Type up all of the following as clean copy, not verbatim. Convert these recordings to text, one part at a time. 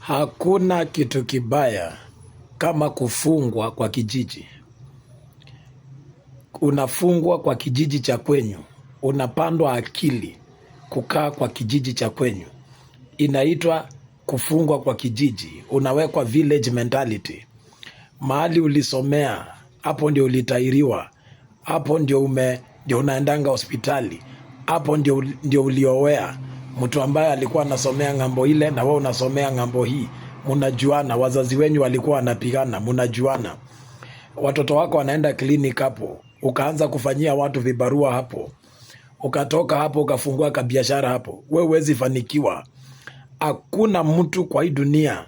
Hakuna kitu kibaya kama kufungwa kwa kijiji. Unafungwa kwa kijiji cha kwenyu, unapandwa akili kukaa kwa kijiji cha kwenyu. Inaitwa kufungwa kwa kijiji, unawekwa village mentality. Mahali ulisomea, hapo ndio ulitairiwa, hapo ndio ndio unaendanga hospitali, hapo ndio uliowea. Mtu ambaye alikuwa anasomea ng'ambo ile na wewe unasomea ng'ambo hii, munajuana. Wazazi wenyu walikuwa wanapigana, munajuana. Watoto wako wanaenda clinic hapo, ukaanza kufanyia watu vibarua hapo, ukatoka hapo ukafungua kabiashara hapo, we huwezi fanikiwa. Hakuna mtu kwa hii dunia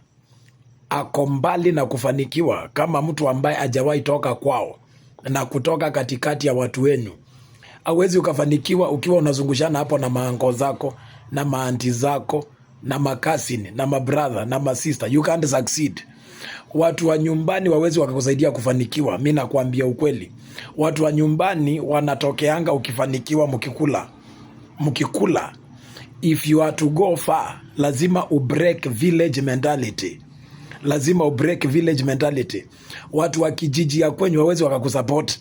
ako mbali na kufanikiwa kama mtu ambaye hajawahi toka kwao na kutoka katikati ya watu wenu. Hauwezi ukafanikiwa ukiwa unazungushana hapo na maanko zako na maaunty zako na macousin na mabrother na masister. You can't succeed. Watu wa nyumbani wawezi wakakusaidia kufanikiwa. Mi nakwambia ukweli, watu wa nyumbani wanatokeanga ukifanikiwa, mkikula mkikula. If you are to go far, lazima ubreak village mentality, lazima ubreak village mentality. Watu wa kijiji ya kwenyu wawezi wakakusupport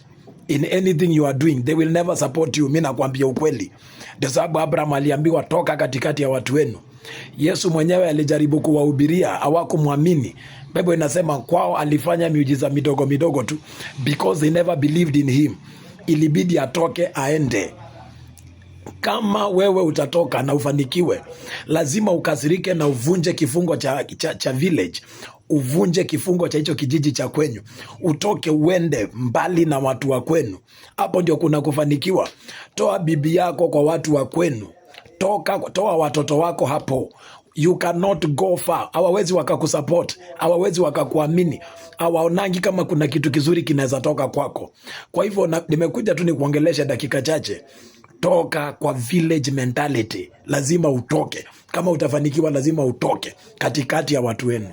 in anything you are doing, they will never support you. Mi nakwambia ukweli, ndio sababu Abraham aliambiwa toka katikati ya watu wenu. Yesu mwenyewe alijaribu kuwahubiria, hawakumwamini. Bible inasema kwao alifanya miujiza midogo midogo tu, because they never believed in him. Ilibidi atoke aende. Kama wewe utatoka na ufanikiwe, lazima ukasirike na uvunje kifungo cha village, uvunje kifungo cha hicho kijiji cha kwenyu, utoke uende mbali na watu wa kwenu. Hapo ndio kuna kufanikiwa. Toa bibi yako kwa watu wa kwenu, toka, toa watoto wako hapo. You cannot go far. Hawawezi wakakusupport, hawawezi wakakuamini, hawaonangi kama kuna kitu kizuri kinaweza toka kwako. Kwa hivyo nimekuja tu nikuongelesha dakika chache. Toka kwa village mentality, lazima utoke. Kama utafanikiwa, lazima utoke katikati ya watu wenu.